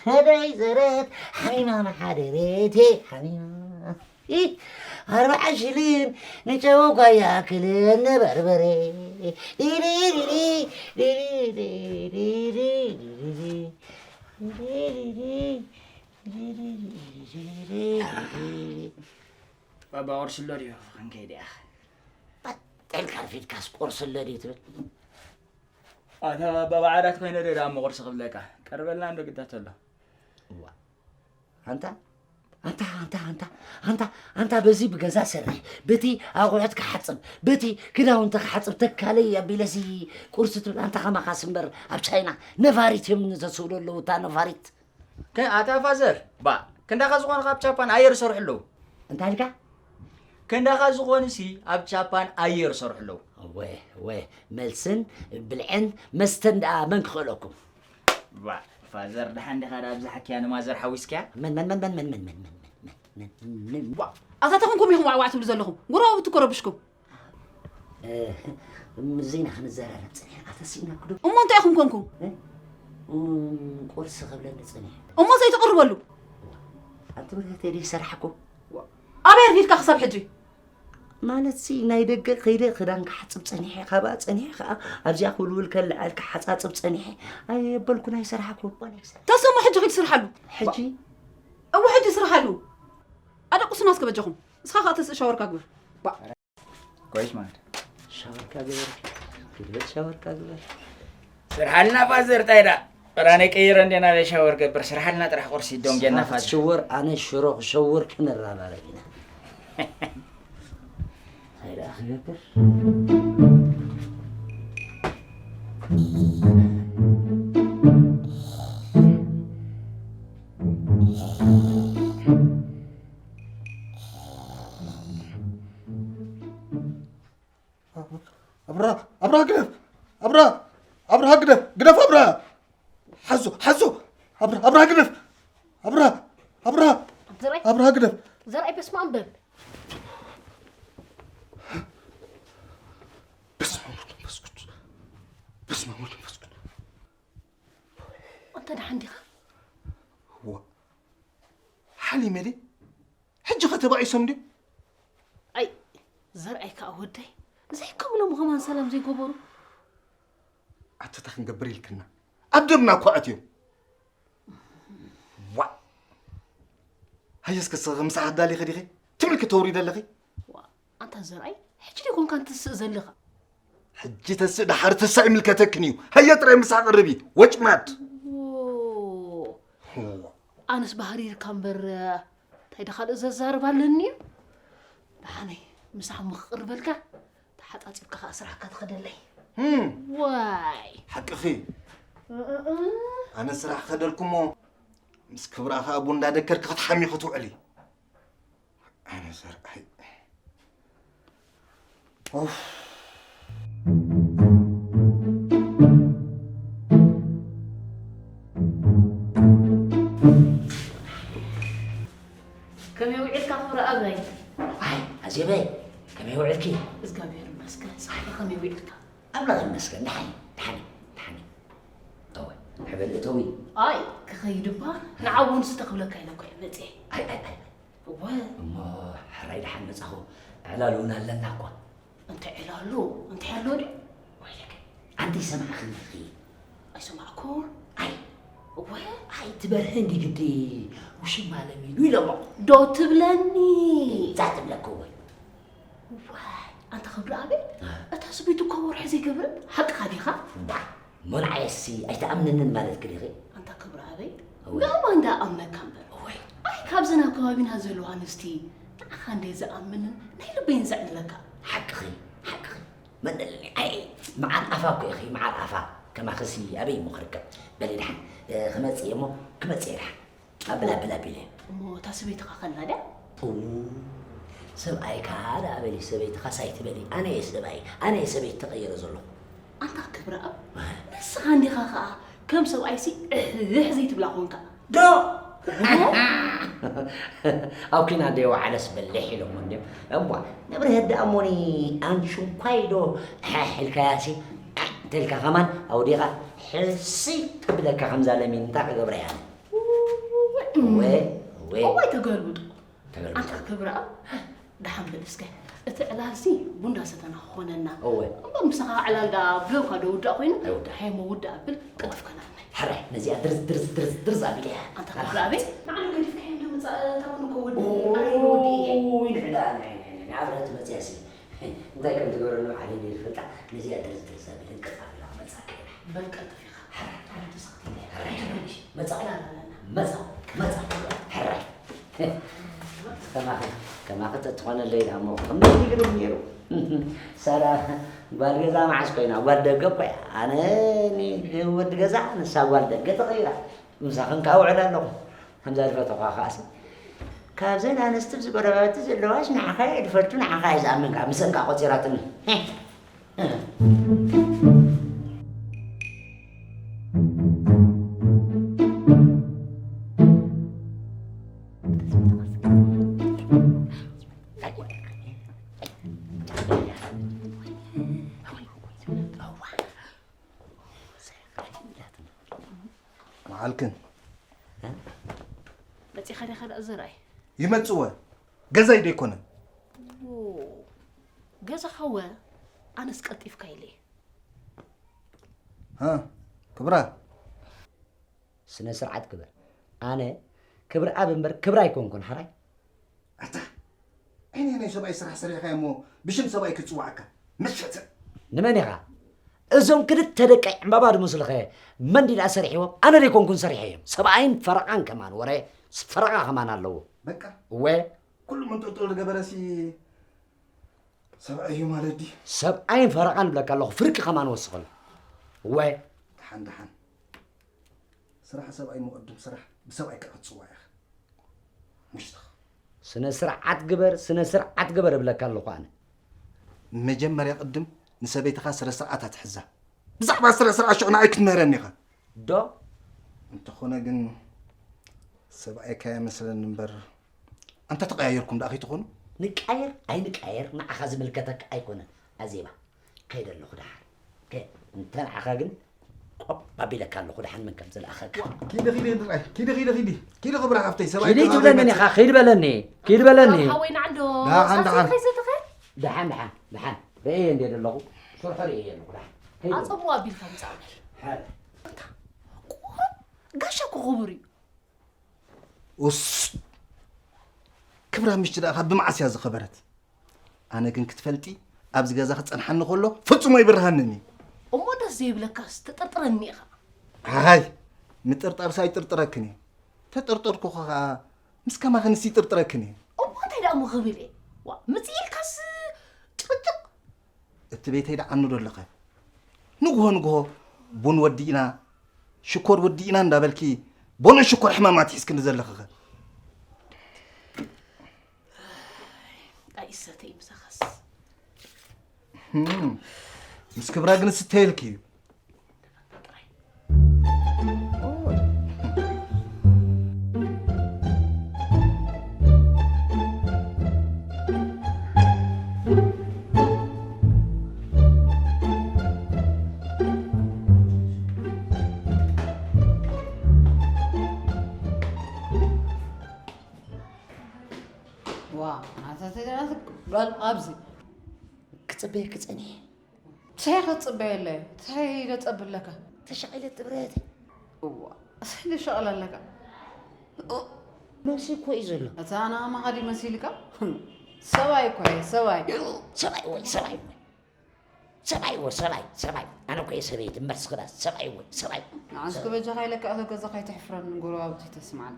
ከመይ ዘረት ሓሚማ መሓደረቴ ሓሚማ። ኢ፣ ኣርብዓ ሽልን ንጨው ጓያ ክልተ በርበረ። ዲሪሪሪ፣ ዲሪሪሪ፣ ዲሪሪሪ፣ ዲሪሪሪ፣ ዲሪሪሪ። ባባ ቁርሲ ኣሎ ድዩ? ክንከይድ ኢኻ። ጠልካ ፊትካስ ቁርሲ ኣሎ ድዩ ትብል? ኣታ ባባ ዓራት ኮይነ ዶ ደኣ እሞ ቁርሲ ክብለካ? ቀርበልና እንዶ ግዳ ተሎ። እዋ። ኣንታ፣ ኣንታ፣ ኣንታ፣ ኣንታ፣ ኣንታ፣ ኣንታ በዚ ብገዛ ሰርሕ፣ በቲ ኣቑሑት ክሓጽብ፣ በቲ ክዳውንቲ ክሓጽብ ተካለይ ኣቢለሲ ቁርሲ ትብል። ኣንታ ከማኻስ እምበር ኣብ ቻይና ነፋሪት እዮም ዘስእሉ ኣለዉ፣ እታ ነፋሪት። ከ-፣ ኣታ ፋዘር፣ ባ፣ ክንዳኻ ዝኾኑ ካብ ቻፓን ኣየር ይሰርሑ ኣለዉ። እንታይ ኢልካ? ክንዳኻ ዝኾኑሲ ኣብ ቻፓን ኣየር ይሰርሑ ኣለዉ። እወ፣ እወ፣ መልስን ብልዕን መስተን ደኣ መን ክኽእለኩም? ባ፣ ፋዘር፣ ደሓን ዲኻ ደኣ ብዝሓክያ ንማዘር ሓዊስክያ? መን፣ መን፣ መን፣ መን፣ መን፣ መን፣ መን፣ መን፣ መን፣ መን፣ መን? ዋ፣ ኣታ ተኾንኩም ኢኹም ዋዕዋዕ ትብሉ ዘለኹም። ጎረባብቲ እኮ ረብሽኩም። እ፣ ምስዚ ኢና ክንዘራረብ ጸኒሕና፣ ተሲእናኩ ዶ? እሞ እንታይ ኢኹም ኮንኩም? እ? እም፣ ቁርሲ ክብለኒ ጸኒሐ። እሞ ዘይትቕርበሉ? ኣንቲ ብርክተይ ደይ ሰራሕኩ። ኣበይ ኣርፊድካ ክሳብ ሕጂ? ማለትሲ ናይ ደገ ከይደ ክዳን ክሓጽብ ጸኒሐ፣ ካብኣ ጸኒሐ ከኣ ኣብዚኣ ክውልውል ከለዓል ክሓጻጽብ ጸኒሐ። ኣየበልኩን ኣይሰራሕኩ። ተስእሞ ሕጂ ኺድ ስርሓሉ። ሕጂ? እወ ሕጂ ስርሓሉ። ኣደቁሱና እስከ በጃኹም። እስኻ ኸኣ ተስእ ሻወርካ ግበር። ባ- ኮይሽ ማለት። ሻወርካ ግበር። ግልበጥ ሻወርካ ግበር። ስርሓልና ፋዘር ጣይዳ። ራነ ቀይረ እንዴና ለሻወር ገብር። ስርሓልና ጥራሕ ቁርሲ ዶንጌና ንስኻ ፋዘር። ክትሽወር፣ ኣነ ሽሮ ክሸውር ክንራባረብ ኢና። እንታይ ደኣ ክገብር? ኣብራ፣ ኣብራ ግደፍ! ኣብራ፣ ኣብራ ግደፍ! ግደፍ ኣብራ! ሓዞ፣ ሓዞ! ኣብራ፣ ኣብራ ግደፍ! ኣብራ፣ ኣብራ! ዘርኣይ፣ ኣብራ ግደፍ! ዘርኣይ፣ በስመ ኣብ በል። በስመ ኣብ ወወልድ ወመንፈስ ቅዱስ። በስመ ኣብ ወወልድ ወመንፈስ ቅዱስ። ኣንተ ደሓን ዲኻ? እዋ። ሓሊመ ድየ? ሕጂ ኸ ተባኢሶም ድዮም? ኣይ፣ ዘርኣይ ከኣ ወደይ፣ ዘይከብሎም ከማን ሰላም ዘይገበሩ። ኣታ እንታይ ክንገብር ኢልክና? ኣብ ደምና እኮ ኣትዮም። ዋእ! ሃየ እስከ ንስኺ ምሳሕ ኣዳሊኺ ዲኺ? ትብል ክተውሪዲ ኣለኺ? ዋእ! ኣንታ ዘርኣይ፣ ሕጂ ዶ ኮንካ እንትስእ ዘለኻ? ሕጂ ተስእ ደሓር ተስእ ኣይምልከተክን እዩ። ሃየ ጥራይ ምሳሕ ቅርቢ፣ ወጭማድ። ዎ። ዎ። ኣነስ ባህሪርካ እምበር፣ እንታይ ደኣ ካልእ ዘዛርብ ኣለኒ እዩ? ደሓነይ፣ ምሳሕ እሞ ክቕርበልካ፣ እታ ሓጻጺብካ ከኣ ስራሕካ ትኸደለይ። እም፣ ዋይ። ሓቅኺ። እ፣ እ፣ እ። ኣነ ስራሕ ከደልኩሞ፣ ምስ ክብራ ከኣ ቡን እንዳደከርኪ ክትሓሚ ክትውዕሊ። ኣነ ዘርኣይ። ኡፍ። ከመይ ውዒልካ ክብረ ኣበይ? ኣይ፣ ኣዜበይ፣ ከመይ ውዒልኪ? እግዚኣብሔር ይመስገን። ንስኻ ከመይ ውዒልካ? ኣምላኽ ይመስገን፣ ደሓን፣ ደሓን፣ ደሓን። እወ፣ ሕበል እተዊ። ኣይ፣ ክኸይድ እባ፣ ንዓ እውን ስተ ክብለካ ኢለ እኮ እየ መጽየ። ኣይ፣ ኣይ፣ ኣይ። እወ። እሞ፣ ሕራይ ደሓን መጻኹ። ዕላል እውን ኣለና እኳ። እንተ ዕላሉ፣ እንታይ ኣሎ ድዩ? ወይለከ፣ ኣንቲ ይሰማዕኺ ኢኺ። ኣይሰማዕኩን። ኣይ፣ እወ። ኣይ፣ ትበርህ እንዲ ግዲ፣ ውሽማ ለሚኑ ኢሎሞ። ዶ ትብለኒ? እዛ ትብለኪ እወ። ዋይ፣ ኣንታ ክብሪ ኣበይ? እ። እታ ስበይቱ እኮ ወርሒ ዘይገብርን፣ ሓቅኻ ዲኻ? ዋ፣ ሞልዓየሲ ኣይትኣምንንን ማለትኪ ዲኺ? ኣንታ ክብሪ ኣበይ? እወ። ብኣማ እንዳ ኣምነካ እምበር። እወ። ኣይ፣ ካብዘን ኣብ ከባቢና ዘለዋ ኣንስቲ፣ ንዓኻ እንደ ዝኣምንን ናይ ልበይን ዘዕልለካ። ሓቅኺ፣ ሓቅኺ። መን ኣለኒ? ኣይ፣ መዓል ኣፋ እኮ ኢኺ፣ መዓል ኣፋ። ከማኽሲ ኣበይ እሞ ክርከብ? በሊ ደሓን፣ እ፣ ክመጽእ እየ እሞ፣ ክመጽእ እየ ደሓን። ኣብል፣ ኣብል ኣቢለ። እሞ እታ ሰበይትኻ ከላ ድያ? እው፣ ሰብኣይካ ደኣ በሊ፣ ሰበይትኻስ ኣይትበሊ። ኣነ እየ ሰብኣይ፣ ኣነ እየ ሰበይቲ ተቐይረ ዘለኹ። ኣንታ ክብረኣብ፣ ኣህ። ንስኻ እንዲኻ ኸኣ ከም ሰብኣይሲ እሕሕ ዘይትብላ ኾንካ። ዶ? እህ? ኣብ ኲናት ዶ የወዓለስ በሊሕ ኢሎሞ እንድዮም። እዋ፣ ነብርሀት ደኣ እሞኒ ኣንሽንኳይ ዶ እሕሕ ኢልካያሲ፣ እንተ ኢልካ ኸማን ኣውዲቓ ሕስይ ተብለካ ከምዛ ለሚን እንታይ ክገብራ እያ? እወ፣ እወ። እዋይ ተገልብጡ። ተገልብጡ። ኣንታ ክብረኣብ፣ ደሓን በል እስከ። እቲ ዕላልሲ ቡን እንዳሰተና ክኾነና። እወ። እሞ ምሳኻ ዕላል ዳ ብለውካ ዶ ውዳእ ኮይኑ? ኣይውዳእ። ሃይ እሞ ውዳእ ኣብል ቅልጥፍ ከናናይ። ሕራይ፣ ነዚኣ ድርዝ፣ ድርዝ፣ ድርዝ፣ ድርዝ ኣቢለያ። ኣንታ ክብረኣበይ፣ ንዓና ገዲፍካዮም ዶ ምጻእ? እታ ቡን እኮ ወዲ፣ ኣነ ወዲ እየ። ኡይ፣ ንዕዳ፣ ንዕዳ፣ ንዕዳ፣ ንዕዳ፣ ኣብረቲ መጽያሲ። እንታይ ከም ትገብረሉ ባዕለይ እየ ዝፈልጣ። ነዚኣ ድርዝ፣ ድርዝ ኣቢለን ቅልጥፍ ኣቢላ ክመጽኣካ እየ። በል ቀልጥፍ ኢኻ። ሕራይ። ሓደ ተሰኽቲተ። ሕራይ። ትበልሽ። መጻ። ዕላል ኣለና። መጻ፣ መጻ። ሕራይ። ከማኺ፣ ከማኺ ተትኾነለይ ደኣ እሞ፣ ከመይ ይግርም ነይሩ። ሳራ ጓል ገዛ መዓስ ኮይና? ጓል ደገ እኮ እያ። ኣነ ኒ-፣ ወዲ ገዛ፣ ንሳ ጓል ደገ ተቐይራ። ምሳኽን ከኣ ውዕል ኣለኹ። ከምዛ ዝፈተኹዋ ከኣሲ፣ ካብዘን ኣንስቲ ኣብዚ ጎረባብቲ ዘለዋስ ንዓኻ እየ ዝፈቱ፣ ንዓኻ እየ ዝኣምን፣ ከኣ ምስአን ከኣ ቆጺራትኒ። መዓልክን። መጺኻ ዲኻ ደኣ ዘርኣይ? ይመጽእ ወ ገዛይ ዶ ኣይኮነን? ኦ፣ ገዛኻ ወ ኣነስ ቀልጢፍካ ኢለ። ሃ፣ ክብራ። ስነ ስርዓት ግበር። ኣነ ክብረኣብ እምበር ክብራ ኣይኮንኩን፣ ሓራይ። ኣታ፣ ዓይነይ ናይ ሰብኣይ ስራሕ ሰሪሕካ እሞ ብሽም ሰብኣይ ክትጽዋዓካ? መሸተ። ንመን ኢኻ? እዞም ክልተ ደቀይ ዕምባባ ዝመስሉኸ መን ድዩ ደኣ ሰሪሕዎም? ኣነ ዶ ኣይኮንኩን ሰሪሐዮም? ሰብኣይን ፈረቓን ከማን ወረ ፈረቓ ከማን ኣለዎ። በቃ። እወ። ኩሉ መንጠልጠል ዝገበረሲ ሰብኣይ እዩ ማለት ድዩ? ሰብኣይን ፈረቓን እብለካ ኣለኹ፣ ፍርቂ ከማን ወስኸሉ። እወ። ደሓን፣ ደሓን። ስራሕ ሰብኣይ ምቕድም፣ ስራሕ ብሰብኣይ ከዓ ክትጽዋዕ ኢኻ። ምሽትኻ። ስነ ስርዓት ግበር፣ ስነ ስርዓት ግበር እብለካ ኣለኹ ኣነ። መጀመርያ ቅድም ንሰበይትኻ ስነ ስርዓት ኣትሕዛ። ብዛዕባ ስነ ስርዓት ሽዑ ንዓይ ክትምህረኒ ኢኻ። ዶ? እንተኾነ ግን ሰብኣይካ ይመስለኒ እምበር፣ ኣንታ ተቐያየርኩም ደኣ ከይትኾኑ? ንቃየር ኣይንቃየር ንዓኻ ዝምልከተካ ኣይኮነን ኣዜባ። ከይደ ኣለኹ ደሓን። ከ-፣ እንተ ንዓኻ ግን ቆብ ኣቢለካ ኣለኹ፣ ደሓን መን ከም ዝለኣኸካ። ኪዲ፣ ኪዲ፣ ጥራይ። ኪዲ፣ ኪዲ፣ ኪዲ። ኪዲ ክብራ ሓፍተይ፣ ሰብኣይ ኪዲ ክብራ ትብለኒ ሓፍተይ። ኢኻ፣ ኪዲ በለኒ። ኪዲ በለኒ። ሓወይ ንዓዶ። ደሓን፣ ደሓን። ሳሳይ ከይሰተኸ? ደሓን፣ ደሓን፣ ደሓን። ርእየ እንደ ዘለኹ፣ ስርሑ ርእየ ኣለኹ፣ ደሓን። ከይደ። ኣጸብኡ ኣቢልካ ምጻእ በል። ሓ-፣ እንታ፣ ቁሩብ ጋሻ እኮ ክቡር እዩ። ኡስ! ክብራ ምሽቲ ደኣ ካብ ብመዓስ እያ ዝኸበረት? ኣነ ግን ክትፈልጢ፣ ኣብዚ ገዛ ክጸንሓኒ ከሎ ፍጹም ኣይብርሃንን እዩ። እሞ ደስ ዘይብለካስ ትጥርጥረኒ ኢኻ። ኣይ፣ ምጥርጣርስ ኣይጥርጥረክን እየ። ተጠርጠርኩ ኸኣ ምስ ከማኽንስ ይጥርጥረክን እየ። እሞ እንታይ ደኣ እሞ ክብል እየ? ዋ፣ ምጽእ ኢልካስ ጭቕጭቕ። እቲ ቤተይ ደኣ ኣኑ ዶ ኣለኸ? ንግሆ ንግሆ ቡን ወዲእና፣ ሽኮር ወዲእና እንዳበልኪ፣ ቦኖ ሽኮር ሕማማት ሒዝክኒ ዘለኽኸ? ኣይሰተይ ምሳኻስ። ህም፣ ምስ ክብራ ግን ስተየልኪ እዩ። ጥራይ። ዋ፣ ናታ ተደራሲ ጓል ኣብዚ ክጽበየኪ ጸኒሐ። እንታይ ክጽበየለይ? እንታይ ደጸብለካ? ተሻቒለ ጥብረተይ። እዋ፣ እንታይ ደሻቕል ኣለካ? ኦ፣ መልሲ እኮ እዩ ዘሎ። እታ ኣናማኻ ድዩ መሲልካ? ሰብኣይ እኮ እየ፣ ሰብኣይ። ሰብኣይ ወይ፣ ሰብኣይ ወይ። ሰብኣይ ወይ፣ ሰብኣይ፣ ሰብኣይ። ኣነ እኮ እየ ሰበይቲ፣ እምበር ስኽዳስ ሰብኣይ ወይ፣ ሰብኣይ። ንዓስኩ በጃኻ ኢለካ እቶ ገዛ ከይትሕፍረኒ፣ ጎረባብቲ ተስምዓኒ።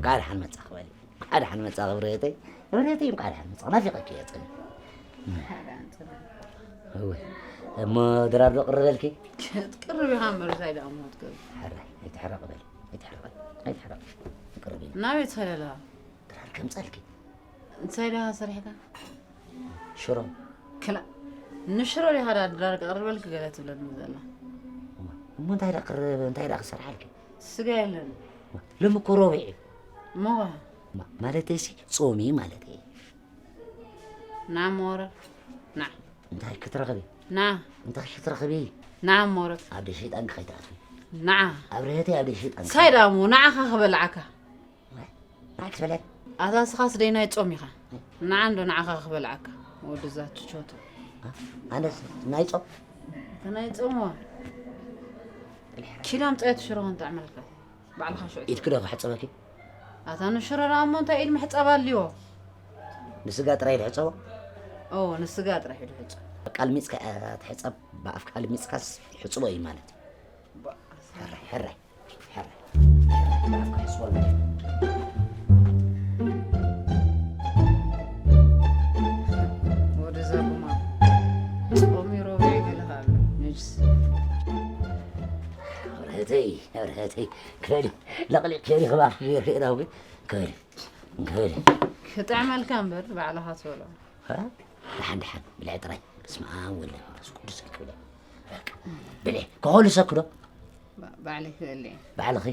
ቃል ሓን መጻ ክበል። ቃል ሓን መጻ ክብረተይ። ክብረተይ ቃል ሓን መጻ ናፊቀኪ እየ ጽን። እወ። እሞ ድራር ዶ ቅርበልኪ? ክትቅርብ ኢኻ እምበር እንታይ ደኣ እሞ ክትገብር? ሕራይ፣ ኣይትሕረቕ በል። ኣይትሕረቕ። ኣይትሕረቕ። ቅርቢ። ናበይ ትኸድ ኣለኻ? ድራር ከምጻልኪ። እንታይ ደኣ ሰሪሕካ? ሽሮ። ክላ-፣ ንሽሮ ዲኻ ደኣ ድራር ክቕርበልኪ ገለ ትብለኒ ዘላ? እሞ እንታይ ደኣ ክር-፣ እንታይ ደኣ ክሰርሓልኪ? ስጋ የለን። ሎሚ እኮ ሮብዕ እዩ። እሞ ዋ? ማ-፣ ማለተይሲ ጾም እዩ ማለተይ። ና እሞ ወረድ። ና። እንታይ ክትረኽቢ? ና። እንታይ ክትረኽቢ? ና እሞ ወረድ። ኣብ ደይ ሸይጣንኪ ከይትኣትዊ። ና። ኣብ ርህተይ ኣብ ደይ ሸይጣንኪ። ሳይዳ እሞ ንዓኻ ክበልዓካ። ናይ ክትበልዕ? ኣታ ስኻስ ደይ ናይ ጾም ኢኻ። ንዓ እንዶ ንዓኻ ክበልዓካ። ወዲ እዛ ችቾቱ። ኣነስ ናይ ጾም? እታ ናይ ጾም ዋ። ኪዳ ኣምጻዮ እቲ ሽሮ ክንጥዕመልካ። ባዕልኻ ሽዑ ኢድኪ ዶ ክሕጸበኪ? ኣታ ንሽሮ ደኣ እሞ እንታይ ኢድ ምሕጻብ ኣልዎ? ንስጋ ጥራይ ድሕጸቦ? ኦ፣ ንስጋ ጥራይ ድሕጸብ። ኣቃልሚጽካ እያ ትሕጸብ፣ ብኣፍካ ኣልሚጽካስ ሕጽቦ እዩ ማለት እዩ። ባ-፣ ሕራይ፣ ሕራይ። ሕራይ። ወደዛ ጉማ ጾሚ ሮብዒ ገለ ከኣ ኣሎ። ነጅስ። ርህተይ፣ ርህተይ። ክበሊ። ለቕሊቕ ከይሪ ክባፍ ገይር ከይራዊ። ክበሊ። ክበሊ። ክጥዕመልካ እምበር ባዕልኻ ትበሎ። ሃ? ደሓን፣ ደሓን። ብልዒ ጥራይ። በስመ ኣብ ወወልድ ወመንፈስ ቅዱስ ኣይክብለ። በቃ። ብልዒ። ከኾልሰኪ ዶ? ባ-፣ ባዕለይ ክበልዕ እየ። ባዕልኺ?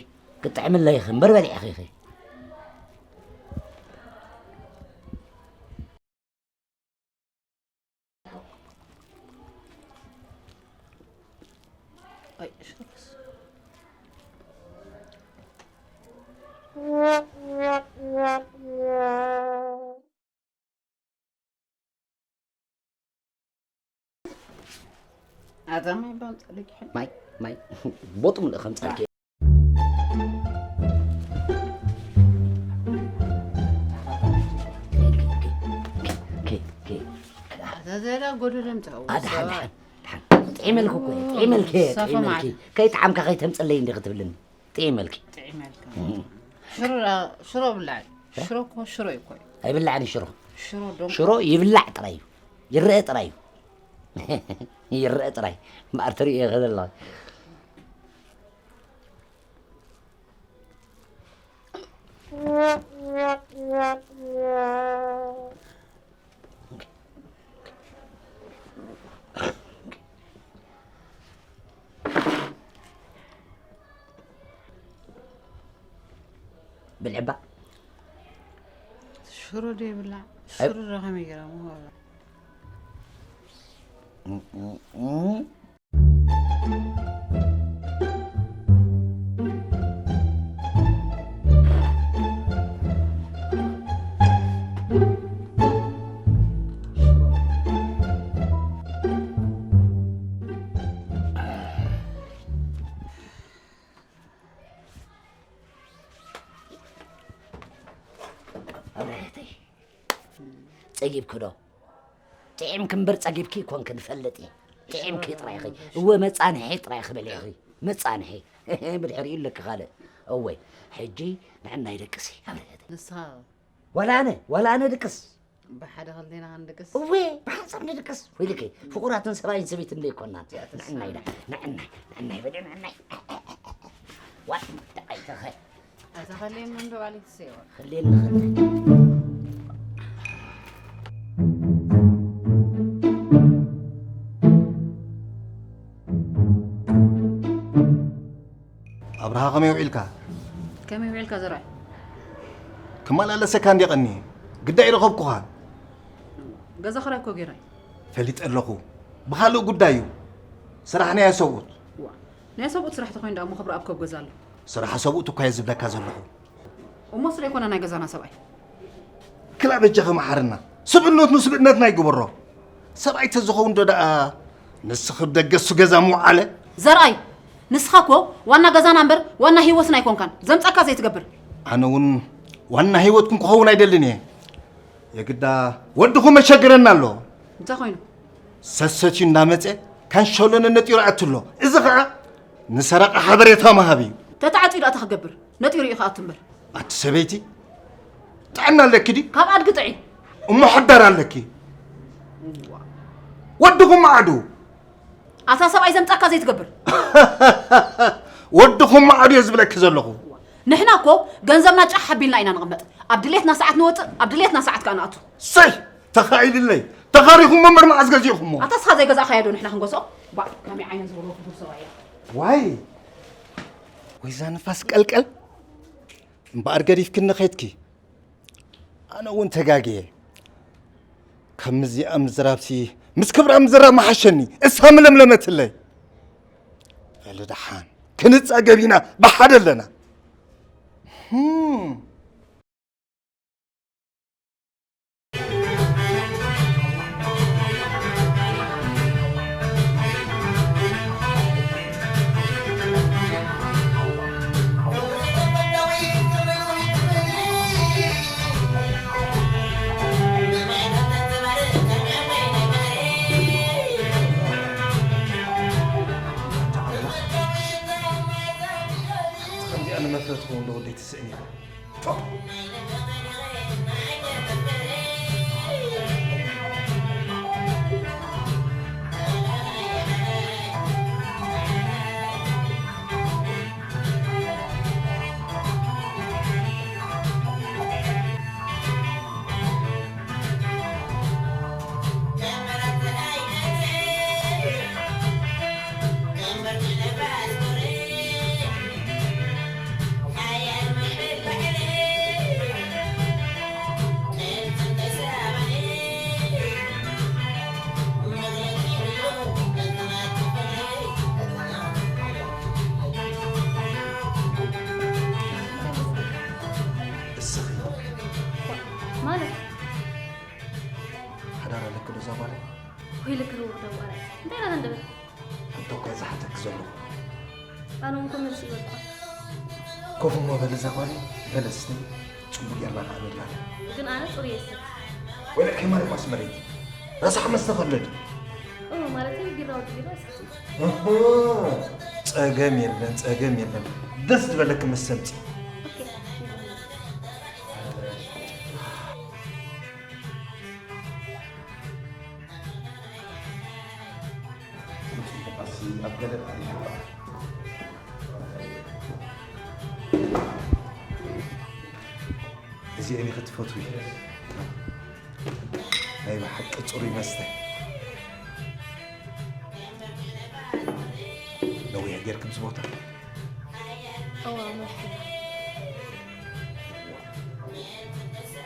ክጥዕምለይ ኢኺ እምበር በሊዕኺ ኢኺ። ኣይ፣ ሽሮስ። ኣታ ማይ ባምጻልኪ። ማይ፣ ማይ። ቦጥ ምልእ ከምጻልኪ። ኣታ ዘላ ጎደሎ ምጻው። ኣድሓን፣ ሰብኣይ። ድሓን፣ ድሓን። ጥዒመልኪ እኮ እየ፣ ጥዒመልኪ እየ፣ ሳፈ ጥዒመልኪ። ማዕረ። ከይጠዓምካ ከይተምጽለይ እንዲኺ ትብልኒ። ጥዒመልኪ። ጥዒመልካ። እም። ሽሮ፣ ሽሮ ብላዕ። እ? ሽሮ እኮ ሽሮ እዩ እኮ። ኣይብላዕን ሽሮ። ሽሮ ደም ሽሮ ይብላዕ ጥራይ እዩ። ይረአ ጥራይ እዩ። ይረአ ጥራይ። እምበኣር ትርእዮ ኢኺ ዘለኺ። ብልዕባ። ሽሮ ዶ ይብላዕ? ኣይ- ሽሮ ዶ ከመይ ገይራ ምበላ? ኣብርህተይ፣ ጸጊብኪ ዶ? ጥዒምኪ እምበር ጸጊብኪ ኣይኮንክን፣ እፈልጥ እየ። ጥዒምኪ ጥራይ ኢኺ። እወ፣ መጻንሒ ጥራይ ኢኺ በሊ ኢኺ። መጻንሒ። ብድሕሪኡ ኣለኪ ካልእ። እወ፣ ሕጂ ንዕናይ ደቅሲ። ንስኻ ዋላ ኣነ፣ ዋላ ኣነ ድቅስ። ብሓደ ክንዴና ክንድቅስ? እወ፣ ብሓንሳብ ንድቅስ። ወይልከ፣ ፍቑራትን ሰብኣይን ሰበይትን ደይኮናን። ንዕናይ ዳ፣ ንዕናይ፣ ንዕናይ በሊ፣ ንዕናይ። ዋይ፣ ደቃይ ተኸ። ኣታ ኸልየኒ እንዶ ባሊ ትሰይዋ። ኸልየኒ ኸልየኒ። ኣብርሃ፣ ከመይ ውዒልካ? ከመይ ውዒልካ ዘርኣይ? ክመላለሰካ እንድየ ቀንየ። ግዳይ ረኸብኩኻ። ገዛ ኽራይ እኮ ገይረ። ፈሊጠ ኣለኹ። ብኻልእ ጉዳይ እዩ። ስራሕ ናይ ሰብኡት። ዋ፣ ናይ ሰብኡት ስራሕ ተኾይኑ ደኣ እሞ ክብረኣብ ከብ ገዛ ኣሎ። ስራሕ ሰብኡት እኳ እየ ዝብለካ ዘለኹ። እሞ ስለ ኣይኮነ ናይ ገዛና ሰብኣይ። ክላ በጃኺ መሓርና። ስብእነቱ ስብእነትና ይግበሮ። ሰብኣይ ተዝኸውን ዶ ደኣ ንስኺ ብደገ እሱ ገዛ ምውዓለ? ዘርኣይ፣ ንስኻ እኮ ዋና ገዛና እምበር ዋና ህይወትና ኣይኮንካን። ዘምጻካ ዘይትገብር። ኣነ እውን ዋና ህይወትኩም ክኸውን ኣይደልን እየ። የግዳ ወድኹም መሸግረና ኣሎ። እንታይ ኮይኑ? ሰሰትዩ እናመጸ ካንሸሎነ ነጢሩ ኣትሎ። እዚ ኸዓ ንሰረቓ ሓበሬታ ምሃብ እዩ። ተተዓጽዩ ደኣ እንታይ ክገብር? ነጢሩ እዩ ክኣቱ እምበር። ኣቲ ሰበይቲ፣ ጥዕና ኣለኪ ድዩ? ካብ ኣድጊ ጥዒ። እሞ ሓዳር ኣለኪ። እዋ። ወድኹም ማዕዱ። ኣታ ሰብኣይ ዘምጻካ ዘይትገብር። ወድኹም ማዕዱ እየ ዝብለኪ ዘለኹ። ንሕና እኮ ገንዘብና ጫሕ ኣቢልና ኢና ንቕመጥ። ኣብ ድሌትና ሰዓት ንወጽእ፣ ኣብ ድሌትና ሰዓት ከኣ ንኣቱ። ሰይ! ተኻኢልለይ። ተኻሪኹሞ እምበር መዓስ ገዚእኹሞ? ኣታ እስኻ ዘይገዛእካዮ ዶ ንሕና ክንገዝኦ? ባዕ፣ ከመይ ዓይነት ዝብሎ ፍቱር ሰብኣይ እያ። ዋይ! ወይዛ ንፋስ ቀልቀል። እምበኣር ገዲፍክኒ ኸይድኪ። ኣነ እውን ተጋግየ። ከምዚኣ ምዝራብሲ ምስ ክብራ ምዝራብ ምሓሸኒ። እሳ ምለምለመትለይ። በሊ ደሓን ክንጸገብ ኢና ብሓደ ኣለና። ህም። ከምዚኣ ንመፍረ ትኸውን ዶ ወደይ ትስእን ኢኻ? እስኺ ማለት ሓዳር ኣለኪ ዶ እዛ ጓለይ? ወይ ልክርውር ደንቆራይ፣ እንታይ ኢኻ ክንድብል? ሕቶ እኮ እየ ዝሓተኪ ዘለኹ። ኣነ እውን እኮ መልሲ ይበልኩ። ኮፍ እሞ በሊ እዛ ጓለይ፣ በለ ስተይ፣ ጽቡቕ ጌርና ንዓመት በዓል። ግን ኣነ ጽሩይ እየ ዝሰቲ። ወይለከይ ማርያም ኣስመረይቲ፣ ረሳሕ መስተ ከሎ ድዩ? እዎ፣ ማለተይ ቢራ ወዲ ቢራ ኣይሰትን። እህ፣ ጸገም የለን፣ ጸገም የለን። ደስ ዝበለኪ መስተ ኣምጺ። ኦኬ። እዚኤን ኢኺ ትፈትዊ? ናይ ብሓቂ ጽሩይ መስተ። ነዊሕ ጌርኪ ኣብዚ ቦታ? እዋ፣ ነዊሕ።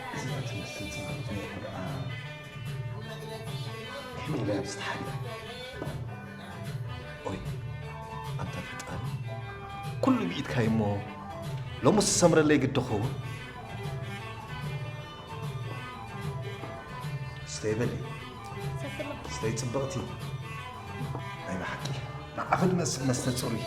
እዚኣ ትመስል ጽብቕቲ መርዓ። ከመይ ኢላ እያ ብዝተሓልያ? ኦይ፣ ኣንታ ፈጣሪ፣ ኩሉ ብኢድካ እዩ እሞ፣ ሎምስ ዝሰምረለይ ግዲ ክኸውን። ስተይ በሊ። ሰትሎ። ስተይ ጽብቕቲ። ናይ ብሓቂ፣ ንዓኺ ዝመስል መስተ ጽሩይ።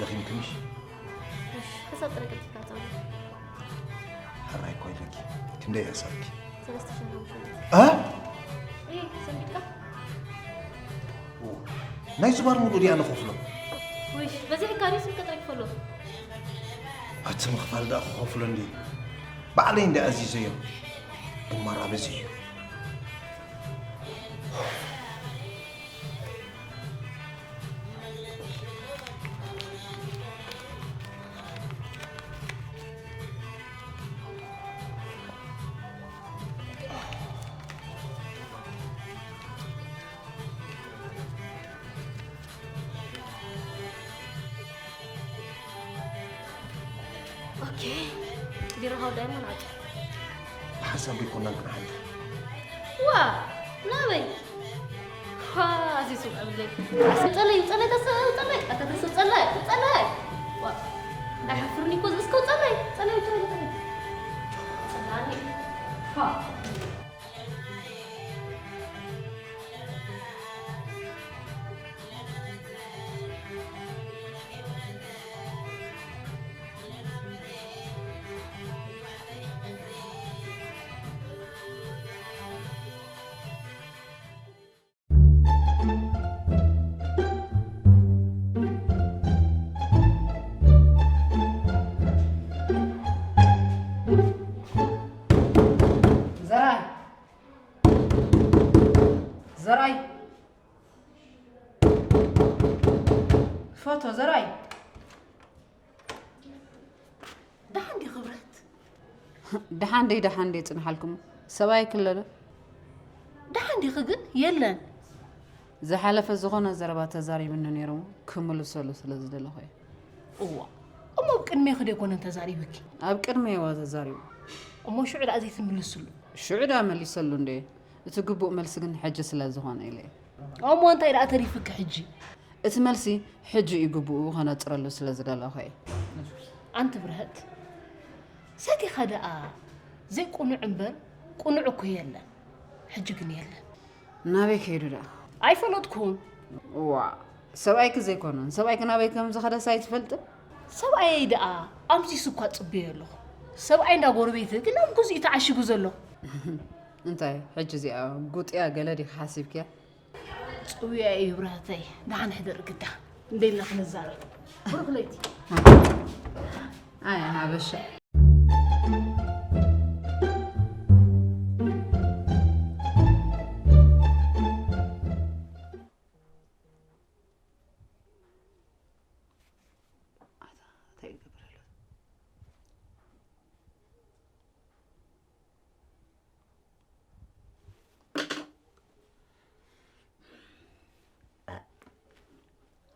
ደኺምኪ ምሽ? ሕሳብ ጥረ ቀልጢፍካ ጻወት። ሕራይ እኮ ኢለኪ። ክንደይ ሕሳብኪ? ሰለስተ ሽሕን ሓሙሽተ መእቲ። እ? እይ ሰንቢድካ? ኦ፣ ናይ ዝባር ሙሉ ድያ ንኸፍሎ? ውይ በዚሕካ ድዩ ስልኪ ጥረ ክፈሎ? እቲ ምኽፋል ደኣ ክኸፍሎ እንዲ ባዕለይ እንዲ ኣዚዘዮ። ግማራ በዚ እዩ። ኦኬ ቢሮ ሃው ዳይማ ናውጣ። ብሓሳብ ይኮና ክንሓልፍ። ዋ ናበይ ዋ ኣዚ ሱቅ ኣብለይ ጸለይ ጸለይ ተሰው ጸለይ ኣተ ተሰው ጸለይ ጸለይ ዋ ኣይሓፍርኒ እኮ እስከው ጸለይ ጸለይ ጸለይ ጸለይ ጸላኒ ዋ ዘራይ ዘራይ ፎቶ ዘራይ ደሓን ዲኺ ክብረት? ደሓን ደይ ደሓን ደይ ጽንሓልኩም ሰብኣይ ክለዶ ደሓን ዲኺ ግን የለን። ዝሓለፈ ዝኾነ ዘረባ ተዛሪብኒ ነይሩ ክምልሰሉ ስለ ዝደለኹ እየ። እዋ እሞ ኣብ ቅድሜ ክደ ኮነን ተዛሪብኪ? ኣብ ቅድመ የዋ ተዛሪቡ። እሞ ሽዑ ደኣ ዘይትምልስሉ? ሽዑ ደኣ መሊሰሉ እንደ እቲ ግቡእ መልሲ ግን ሕጂ ስለ ዝኾነ ኢለ እየ። እሞ እንታይ ደኣ ተሪፍኪ ሕጂ? እቲ መልሲ ሕጂ እዩ ግቡኡ ከነጽረሉ ስለ ዝደለኹ እየ። ኣንቲ ብርሀት ሰቲኻ ደኣ ዘይቁኑዕ እምበር ቁኑዕ እኮ የለን። ሕጂ ግን የለን። ናበይ ከይዱ ደኣ? ኣይፈለጥኩን። ዋ ሰብኣይኪ ዘይኮነ ሰብኣይኪ ናበይ ከም ዝኸደስ ኣይትፈልጥን? ሰብኣየይ ደኣ ኣምሲሱ እኳ ጽበዮ ኣለኹ። ሰብኣይ እንዳ ጎረቤት ግን ኣብ ገዝኡ ተዓሺጉ ዘሎ። እንታይ ሕጂ እዚኣ ጉጥያ ገለ ዲኺ ሓሲብክያ? ጽውያ እዩ ብራተይ። ደሓን ሕደር ግዳ እንደልና ክንዛረብ። ብሩኽ ለይቲ። ኣይ ሓበሻ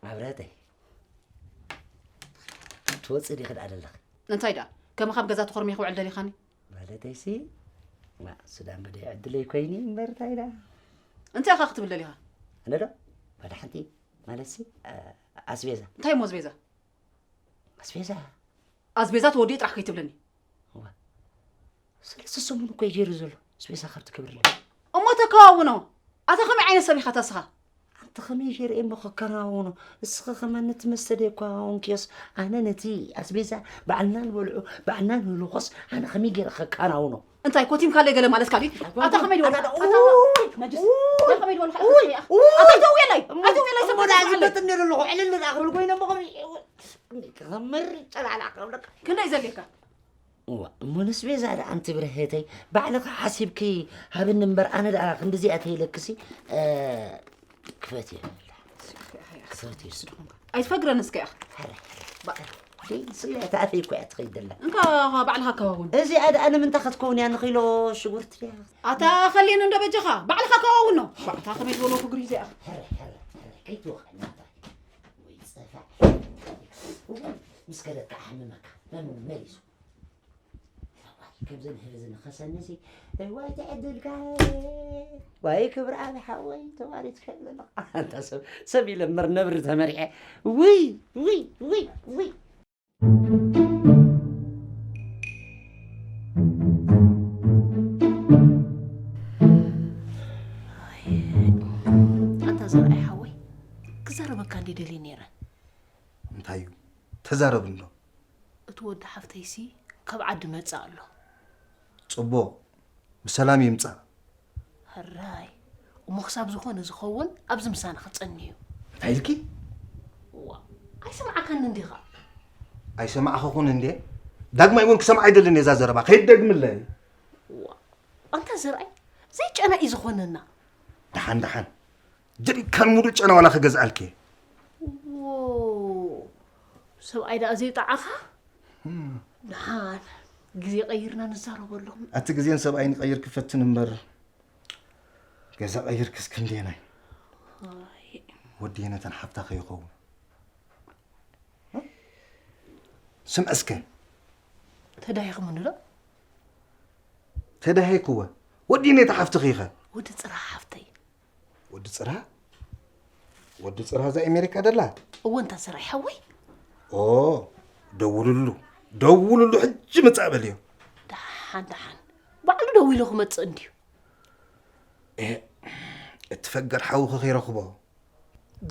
ኣብረተይ ትወፅእ ዲኺ ደኣ ዘለኺ? እንታይ ደኣ ከመ ካብ ገዛ ተኾርሚየ ክውዕል ደሊኻኒ? ማለተይሲ ዋ፣ ሱዳን በደ ዕድለይ ኮይኒ እምበር እንታይ ደኣ? እንታይ ኢኻ ክትብል ደሊኻ? ኣነ ዶ ወደ ሓንቲ ማለትሲ ኣስቤዛ። እንታይ እሞ ኣስቤዛ? ኣስቤዛ ኣስቤዛ ተወዲኡ ጥራሕ ከይትብለኒ። ሰለስተ ሰሙን እኮ እዩ ገይሩ ዘሎ ኣስቤዛ ካብ ትገብርለ። እሞ ተከዋውኖ ኣታ ከመይ ዓይነት ሰብ ኢኻ ታስኻ? ኣንተ ከመይ ገይረ እሞ ከከናውኖ? እስኺ ከማን ነቲ መስተ ደይኮዋውንክዮስ ኣነ ነቲ ኣስቤዛ ባዕልና ንበልዑ ባዕልና ንልኾስ ኣነ ከመይ ገይረ ከከናውኖ? እንታይ ኮቲምካለይ ገለ ማለት ካሊ ኣታ ከመይ ድበልካ? ኣታ ነጅስ ኣታ ከመይ ድበልካ? ኣታ ይተውየለይ ኣይተውየለይ ሰብ ዝበጥን ነይሩ ኣለኹ ዕልል ደኣ ክብል ኮይነ እሞ ከመይ ክኸምር ጨላላ ክብለካ ክንደይ ዘልየካ? እዋ እሞ ነስቤዛ ደኣ ኣንቲ ብርሄተይ ባዕልኺ ሓሲብኪ ሃብኒ እምበር ኣነ ደኣ ክንድዚኣ ተይለክሲ ክፈት እየ ክፈት እየ ኣይትፈግረን እስከ ኢኻ ስለ ተኣተይ እኮ እያ ትኸይድ ዘላ እንካ ባዕልኻ ኣከባውን እዚኣ ደኣ ንምንታይ ክትከውን እያ ንኽኢሎ ሽጉርቲ ድያ ኣታ ኸልየኒ እንዶ በጃኻ ባዕልኻ ኣከባውኖ ባዕታ ከመይ ዝበሎ ፍግሪ እዚኣ ከይትወቕዐና ወይ ፀፋዕ ምስ ከደካ ሓምመካ መመሊሱ ከምዘን ህርዚ ንኸሰንሲ እዋይ ትዕድልካ ወይ ክብሪ ኣብ ሓወይ ተዋሪድ ከለና ኣንታ ሰብ ሰብ ኢለ እምበር ነብሪ ተመሪሐ ውይ ውይ ውይ ውይ ኣንታ ዘርኣይ ሓወይ ክዛረበካ እንዲ ደልየ ነይረ እንታይ እዩ ተዛረብ እንዶ። እቲ ወዲ ሓፍተይሲ ካብ ዓዲ መጽእ ኣሎ። ጽቡቕ፣ ብሰላም ይምጻእ። ሕራይ እሞ ክሳብ ዝኾነ ዝኸውን ኣብዚ ምሳና ክጸንዩ። እንታይ ኢልኪ? ዋ ኣይሰማዕካኒ እንዲኻ? ኣይሰማዕኹኹን እንዴ? ዳግማይ እውን ክሰምዓ ኣይደልን እየ እዛ ዘረባ። ከይትደግምለይ። ዋ ኣንታ ዘርኣይ ዘይጨና እዩ ዝኾነና። ደሓን ደሓን፣ ጀሪካን ሙሉእ ጨና ዋላ ክገዝኣልኪ እየ። ዎ ሰብኣይ ደኣ ዘይጠዓኻ? ደሓን ግዜ ቀይርና ንዛረበሎም። ኣቲ ግዜን ሰብኣይን ይቐይር ክፈትን እምበር፣ ገዛ ቀይርክስ ክንደየናይ? ኣይ፣ ወዲ ነተን ሓፍታ ከይኸውን። ስምዐ እስከ። ተዳሂኽምኒ ዶ? ተዳሂክወ። ወዲ ነታ ሓፍትኺ ኸ? ወዲ ጽራ ሓፍተይ። ወዲ ጽራ? ወዲ ጽራ እዛ ኣሜሪካ ደላ? እወ እንታ ዘርኣይ ሓወይ። ኦ፣ ደውልሉ፣ ደውልሉ፣ ሕጂ ምጻእ በልዮ። ደሓን ደሓን ባዕሉ ደዊሉ ክመጽእ እንድዩ። እ፣ እቲ ፈገር ሓውኺ ከይረኽቦ።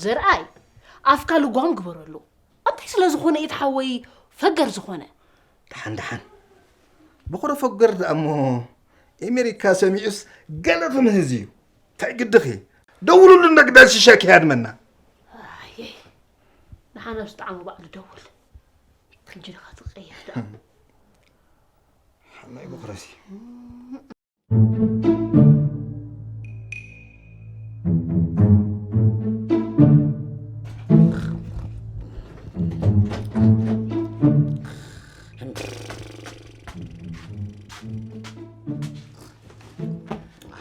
ዘርኣይ ኣፍካ ልጓም ግበረሉ። እንታይ ስለ ዝኾነ እዩ እቲ ሓወይ ፈገር ዝኾነ? ደሓን ደሓን፣ ብኹረ ፈገር ደኣ እሞ፣ ኣሜሪካ ሰሚዑስ ገለ ክምህዝ እዩ። እንታይ ግድኺ? ደውልሉ፣ እንዳ ግዳል ሽሻ ከይሃድመና። ኣየ ንሓና ምስ ጣዕሙ ባዕሉ ደውል። ሕጂ ድኻ ትቀየር ደኣ። ሓማይ ብኹረሲ።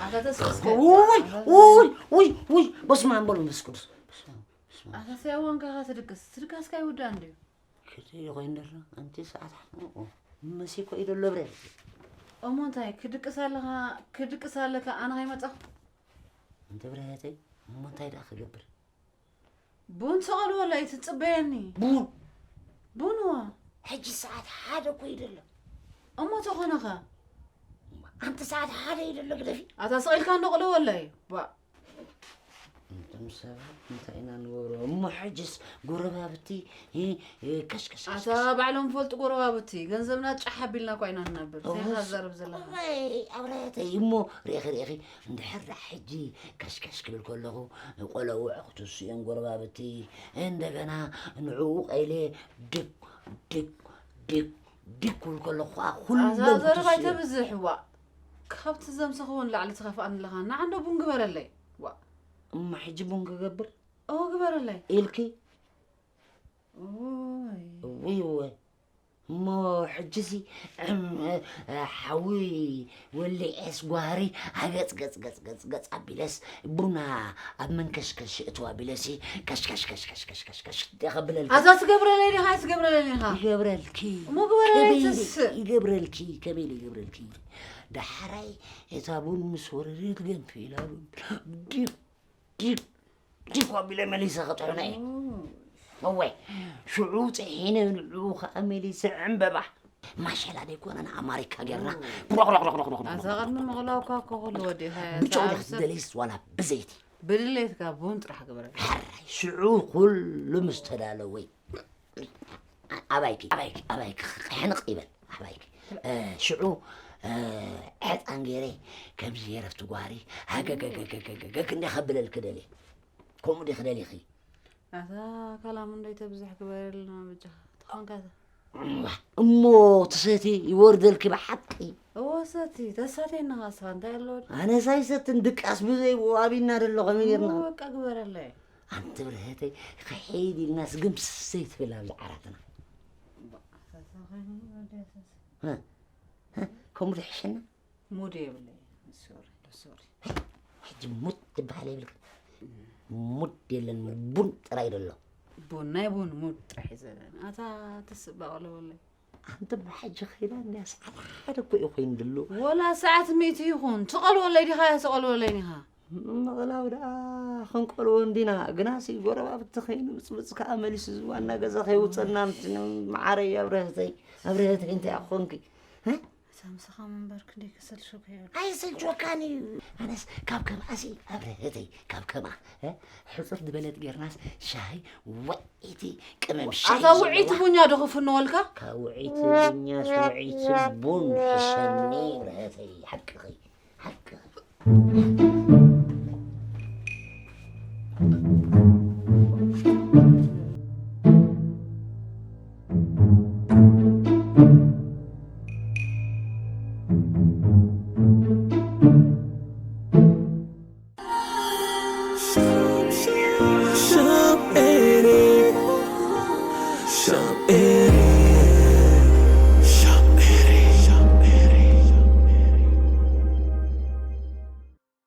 ኣታ ተስፋ እስከ ውይ ውይ ውይ ውይ፣ በስመ ኣብ ወወልድ ወመንፈስ ቅዱስ። በስመ ኣብ፣ በስመ ኣብ። ኣታ ሰያዋን ካኻ ትድቅስ ትድቃስካ ይውዳእ እንድዩ። ክደይ ኮይኑ ደሎ ኣንቲ ሰዓት ሓ-፣ ኦ፣ መሲ እኮ እዩ ደሎ ብረ። እሞ እንታይ ክድቅስ ኣለኻ ክድቅስ ኣለካ ኣነ ከይመጻኹ? እንተ ብረተይ እሞ እንታይ ደኣ ክገብር? ቡን ተቐልወለይ ትጽበየኒ። ቡን ቡንዋ ሕጂ ሰዓት ሓደ እኮ እዩ ደሎ። እሞ ተኾነኸ? ኣንቲ ሰዓት ሓደ እዩ ደሎ ግደፊ። ኣታ ስቕ ኢልካ እንዶ ቅልወለይ። ባ እንቶም ሰባት እንታይ ኢና ንገብሮ እሞ ሕጅስ ጎረባብቲ እ፣ እ፣ ከሽከሽ ኣታ ባዕሎም ፈልጡ ጎረባብቲ ገንዘብና ጫሕ ኣቢልና እኳ ኢና ንነብር። እንታይ ኢኻ ትዛረብ ዘለኻ? ወይ ኣብረተይ እሞ ርኢኺ ርኢኺ እንድሕር ደኣ ሕጂ ከሽከሽ ክብል ከለኹ ቆለውዕ ክትሱ እዮም ጎረባብቲ። እንደገና ንዕኡ ቀይለ ድግ ድግ ድግ ድግ ክብል ከለኹ ከዓ ኩሎም ኣታ ዘረባ ክትሱ እዮም። ኣይተብዝሕ ዋ። ካብቲ ዘምሰኽዎ ንላዕሊ ትኸፍኣኒ ኣለኻ። ንዓ እንዶ ቡን ግበረለይ። ዋ እሞ ሕጂ ቡን ክገብር እዎ ግበረለይ። ኢልኪ እውይ እውይ እወ እሞ ሕጂሲ እም፣ እ፣ ሓዊ ወሊዐስ ጓህሪ ኣገጽ ገጽ ገጽ ገጽ ገጽ ኣቢለስ ቡና ኣብ መንከሽከሽ እትው ኣቢለሲ ከሽከሽ ከሽከሽ ከሽከሽ ከሽከሽ ከብለልኪ ኣዛ ትገብረለይ ዲኻ ኣይትገብረለይ ኢኻ? ይገብረልኪ እሞ ግበረለይ ከመይ ኢለ ትስእ። ይገብረልኪ ከመይ ኢለ ይገብረልኪ ዳሕራይ እታ ቡን ምስ ወረደት ገንፊላ ቡን ዲብ ዲብ ዲብ ኣቢለ መሊሰ ክጥሕኖ እየ እወ ሽዑ ጸሒነ ንዕኡ ከዓ መሊሰ ዕምበባ ማሸላ ደይኮነ ንኣማሪካ ጌርና ኣታ ቅድሚ ምቕላውካ እኮ ኩሉ ወዲእኻ እያ። ብጨው እታ ዲኻ ኣብ ሰብ ትደልይስ ዋላ ብዘይቲ ብድሌትካ ቡን ጥራሕ ግበረለይ። ሕራይ ሽዑ ኩሉ ምስ ተዳለወ ኣባይኪ ኣባይኪ ኣባይኪ ሕንቕ ይበል ኣባይኪ እ፣ ሽዑ እ፣ ዕጣን ገይረ ከምዚ ገይረ ኣብቲ ጓህሪ ሃገገገገገገግ እንደ ከብለልኪ ደልየ ከምኡ ዲ ክደሊኺ ኣታ ካላም እንደይ ተብዝሕ ግበረልና በጃኻ ተኾንካ እሞ ትሰቲ ይወርደልኪ ብሓቂ እወ ሰቲ ተሳቴ እናኻስኻ እንታይ ኣሎ ወዲ ኣነ ሳይሰትን ድቃስ ብዘይብኡ ኣቢና ደሎ ከመይ ጌርና በቃ ግበረለይ ኣንቲ ብርህተይ ክሒድ ኢልናስ ግምስ ዘይትብል ኣብዚ ዓራትና እ? እ? ከምኡ ዝሕሸና ሙድ የብለይ ሶሪ ሶሪ ሕጂ ሙድ ትበሃል የብልክ ሙድ የለን ቡን ጥራይ ደሎ ቡን ናይ ቡን ሙድ ጥራሕ እዩ ዘለና ኣታ ትስባቕ ለወለይ ኣንቲ ብሓጂ ኸይዳ እንድያ ሰዓት ሓደ እኮ እዩ ኮይኑ ደሎ ወላ ሰዓት ሚእቲ ይኹን ትቐልወለይ ዲኻ እያ ትቐልወለይ ኒኻ ምቕላው ደኣ ክንቀልዎ እንዲና ግናሲ ጎረባብቲ ከይኑ ብፅብፅ ከዓ መሊሱ ዝዋና ገዛ ከይውፀና መዓረይ ኣብረህተይ ኣብረህተይ እንታይ ኮንኪ ሳምስኻ ምንባር ክንደይ ከሰልሸካ ይኽእል። ኣይሰልችወካን እዩ። ኣነስ ካብ ከምኣሲ ኣብረህተይ ካብ ከማ ሕፅር ዝበለት ጌርናስ ሻሂ ወዒቲ ቅመም ሻሂ ኣታ ውዒቲ ቡኛ ዶ ክፍንወልካ? ካብ ውዒቲ ቡኛስ ውዒቲ ቡን ሕሸኒ ብረህተይ ሓቅኺ ሓቅኺ።